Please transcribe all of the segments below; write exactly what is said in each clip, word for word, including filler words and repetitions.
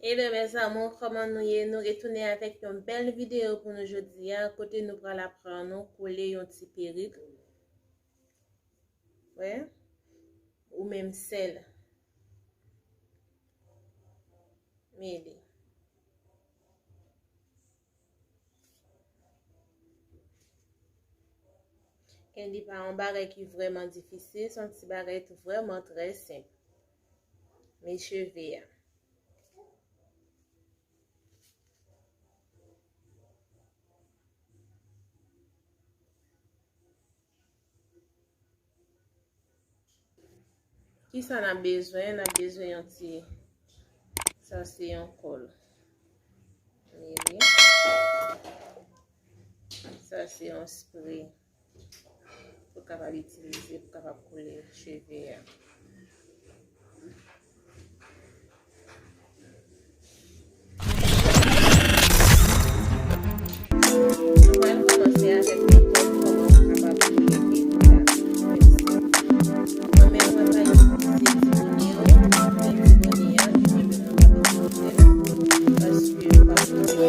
Hello mes amours, kòman nou ye? Nou retounen avèk yon bèl videyo pou nou jodi a, kote nou pral aprann nou kole yon ti perik. Wè? Ou menm sèl. Mele. E li pa yon bagay ki vrèman difisil, se yon ti bagay tou vrèman trè senp. Men cheve a. Kisa n ap bezwen? N ap bezwen yon ti, sa se yon kòl. Mele. Sa se yon spre pou kapab itilize, pou kapab kole cheve a. Nou pral kòmanse avèk metòd kòman ou kapab kole perik la. Mwen menm, mwen pa itilize ti bone yo, men ti bone a, ki mwen menm mwen p ap itilize l, paske yo p ap itilize l.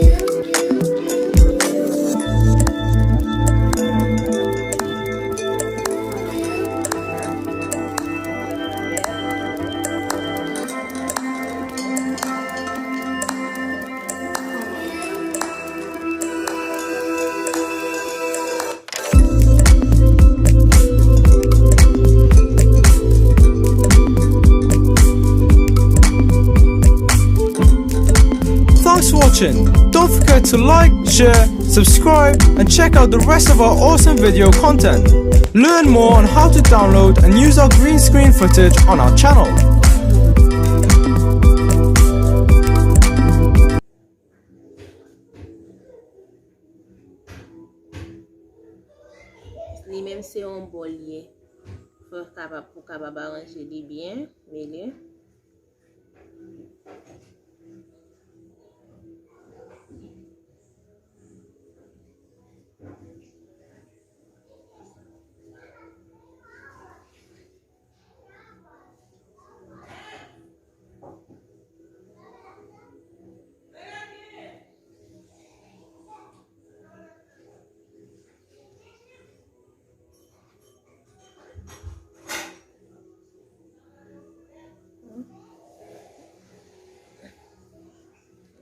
Thanks for watching. Don't forget to like, share, subscribe, and check out the rest of our awesome video content. Learn more on how to download and use our green screen footage on our channel. Li menm se yon bòl li ye. Fò w kapab, pou w kapab aranje li byen, mele.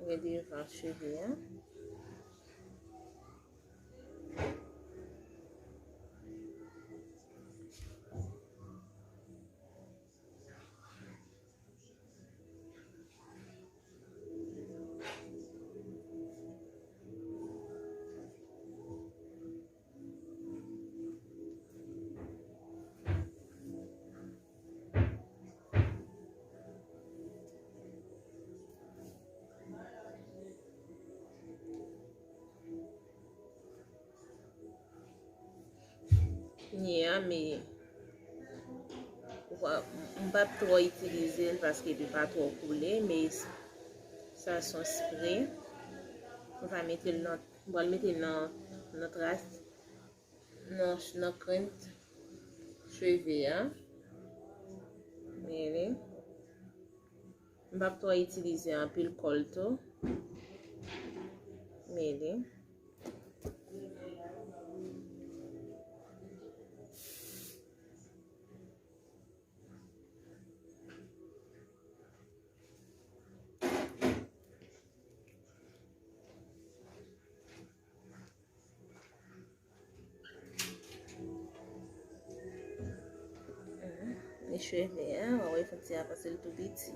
Gen devan cheve a. Nye a, men ou pa, m p ap twò itilize l paske li pa twò koule, men sa se yon spre. Mwen va mete l nan, mwen pral mete l nan, nan tras, nan, nan krent cheve a. Mele. M p ap twò itilize anpil kòl tou. Mele. Li cheve a, w a wè fon ti a pase l tou piti.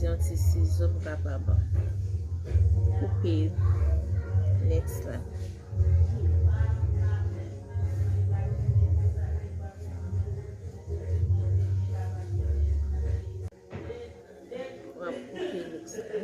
Yon ti sizo pou kapab koupe lens la. W ap koupe lens la.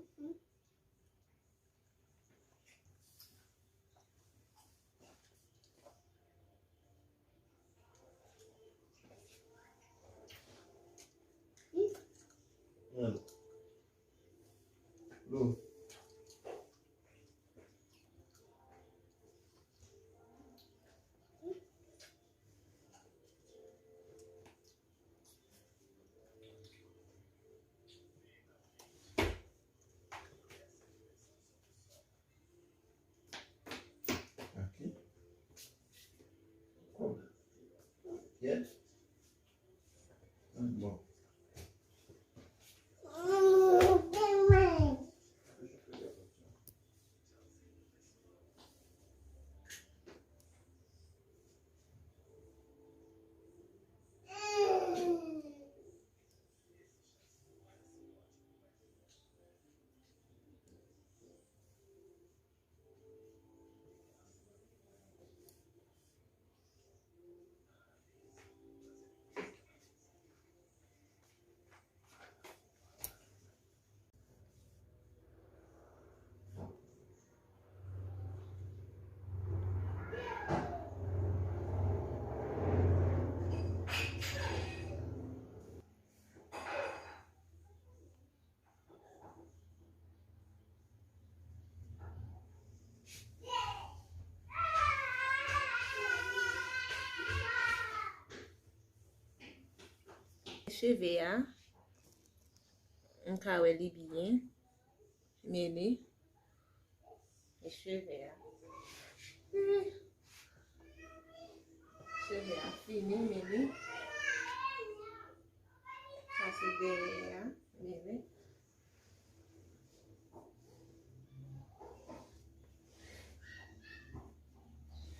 Ok. Cool. Yes. Bon. Cheve a, m ka wè li byen. Men li. E cheve a. Hmm. Cheve a fini, men li. Sa se dèyè a, men li.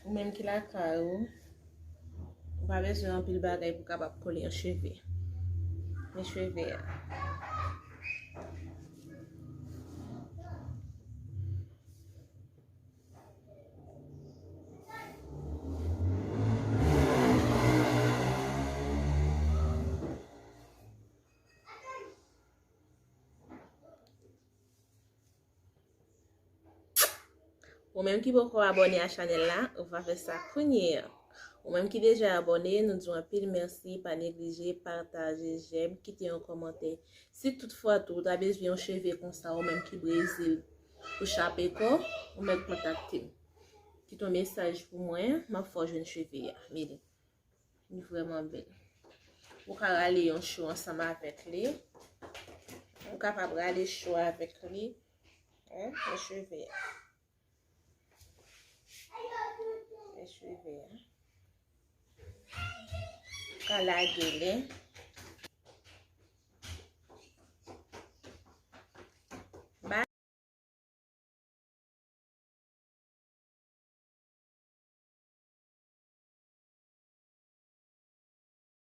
Ou menm ki lakay ou, ou pa bezwen anpil bagay pou kapab kole yon cheve. Men cheve a. Ou menm ki poko abòne a chanèl la, ou va fè sa kounye a. Ou menm ki deja abòne, nou di w anpil mèsi, pa neglije pataje, jèm, kite yon kòmantè. Si toutfwa tou ou ta bezwen yon cheve konsa, ou menm ki Brezil, pou chape kò, ou mèt kontakte m. Kite yon mesaj pou mwen, m ap fè w jwenn cheve a. Men li. Li vrèman bèl. Ou ka rale yon cho ansanm avèk li. Ou kapab rale cho avèk li. Hein, men cheve a. Men cheve a. Ou ka lage li.